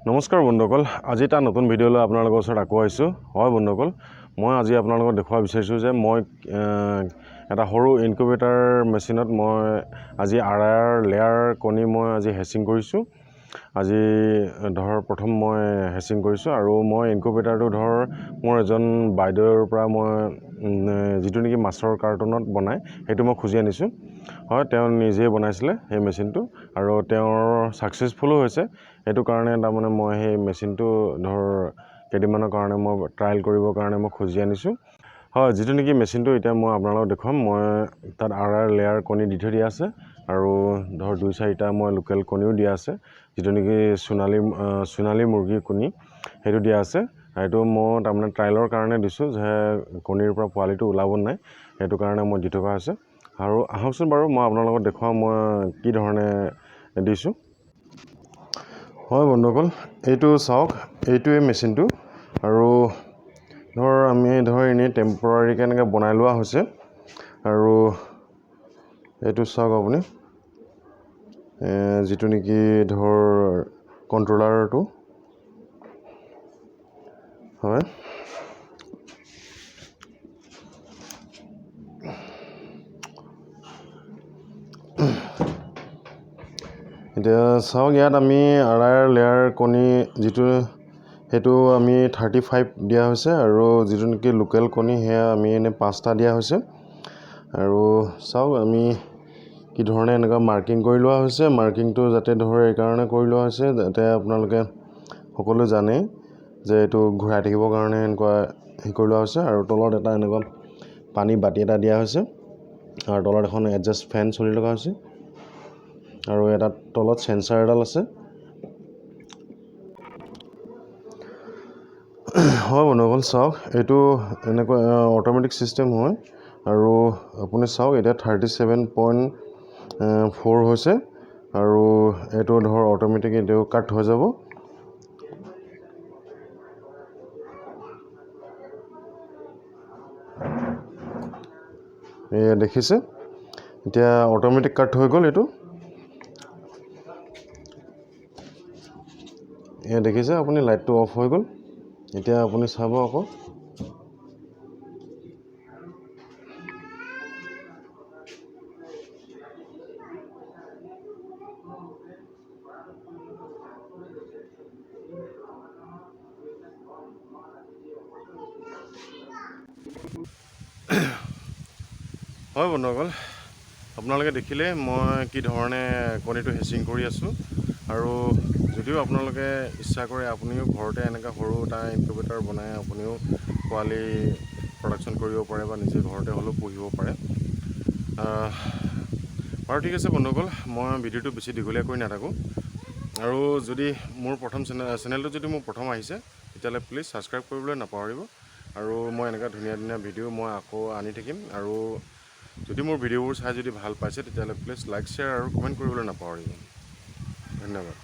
নমস্কাৰ বন্ধুসকল, আজি এটা নতুন ভিডিঅ'লৈ আপোনালোকৰ ওচৰত আকৌ আহিছোঁ। হয় বন্ধুসকল, মই আজি আপোনালোকক দেখুৱাব বিচাৰিছোঁ যে মই এটা সৰু ইনকিউবেটাৰ মেচিনত মই আজি আৰ I R layer কণী মই আজি হেচিং কৰিছোঁ। আজি ধৰ প্ৰথম মই হেচিং কৰিছোঁ আৰু মই ইনকিউবেটাৰটো ধৰ মোৰ এজন বাইদেউৰ পৰা মই যিটো নেকি মাছৰ কাৰ্টুনত বনায় সেইটো মই খুজি আনিছোঁ। হয়, তেওঁ নিজেই বনাইছিলে সেই মেচিনটো আৰু তেওঁৰ ছাকচেছফুলো হৈছে। সেইটো কাৰণে তাৰমানে মই সেই মেচিনটো ধৰ কেইদিনমানৰ কাৰণে মই ট্ৰায়েল কৰিবৰ কাৰণে মই খুজি আনিছোঁ। হয়, যিটো নেকি মেচিনটো এতিয়া মই আপোনালোকক দেখুৱাম, মই তাত আৰ I R layer কণী দি থৈ দিয়া আছে আৰু ধৰ 2-4টা মই লোকেল কণীও দিয়া আছে, যিটো নেকি সোণালী মুৰ্গীৰ কণী সেইটো দিয়া আছে। সেইটো মই তাৰমানে ট্ৰায়েলৰ কাৰণে দিছোঁ যে কণীৰ পৰা পোৱালিটো ওলাব নাই, সেইটো কাৰণে মই দি থকা হৈছে। আৰু আহকচোন বাৰু মই আপোনালোকক দেখুৱাম মই কি ধৰণে দিছোঁ। হয় বন্ধুসকল, এইটো চাওক, এইটোৱে মেচিনটো। আৰু ধৰ আমি ধৰ এনেই টেম্পৰাৰীকৈ এনেকৈ বনাই লোৱা হৈছে। আৰু এইটো চাওক আপুনি, যিটো নেকি ধৰ কণ্ট্ৰলাৰটো হয়। এতিয়া চাওক, ইয়াত আমি আৰ I R layer কণী যিটো সেইটো আমি 35 দিয়া হৈছে আৰু যিটো নেকি লোকেল কণী সেয়া আমি এনেই 5টা দিয়া হৈছে। আৰু চাওক আমি কি ধৰণে এনেকুৱা মাৰ্কিং কৰি লোৱা হৈছে। মাৰ্কিংটো যাতে ধৰ এইকাৰণে কৰি লোৱা হৈছে যাতে আপোনালোকে সকলোৱে জানে যে এইটো ঘূৰাই থাকিবৰ কাৰণে এনেকুৱা হেৰি কৰি লোৱা হৈছে। আৰু তলত এটা এনেকুৱা পানী বাতি এটা দিয়া হৈছে আৰু তলত এখন এডজাষ্ট ফেন চলি থকা হৈছে আৰু এটা তলত চেঞ্চাৰ এডাল আছে। হয় বন্ধুসকল, চাওক এইটো এনেকুৱা অট'মেটিক ছিষ্টেম হয়। আৰু আপুনি চাওক এতিয়া 37.4 হৈছে আৰু এইটো ধৰ অট'মেটিক এইটো কাট হৈ যাব। এয়া দেখিছে, এতিয়া অট'মেটিক কাট হৈ গ'ল এইটো। এয়া দেখিছে আপুনি, লাইটটো অফ হৈ গ'ল। এতিয়া আপুনি চাব আকৌ, হয় বন্ধুসকল, আপোনালোকে দেখিলে মই কি ধৰণে কণীটো হেচিং কৰি আছোঁ। আৰু যদিও আপোনালোকে ইচ্ছা কৰে আপুনিও ঘৰতে এনেকুৱা সৰু এটা ইনকিউবেটাৰ বনাই আপুনিও পোৱালি প্ৰডাকশ্যন কৰিব পাৰে বা নিজে ঘৰতে হ'লেও পুহিব পাৰে। বাৰু ঠিক আছে বন্ধুসকল, মই ভিডিঅ'টো বেছি দীঘলীয়া কৰি নাথাকোঁ। আৰু যদি মোৰ প্ৰথম চেনেলটো যদি মোৰ প্ৰথম আহিছে তেতিয়াহ'লে প্লিজ ছাবস্ক্ৰাইব কৰিবলৈ নাপাহৰিব। আৰু মই এনেকুৱা ধুনীয়া ধুনীয়া ভিডিঅ' মই আকৌ আনি থাকিম। আৰু যদি মোৰ ভিডিঅ'বোৰ চাই যদি ভাল পাইছে তেতিয়াহ'লে প্লিজ লাইক, শ্বেয়াৰ আৰু কমেণ্ট কৰিবলৈ নাপাহৰিব। ধন্যবাদ।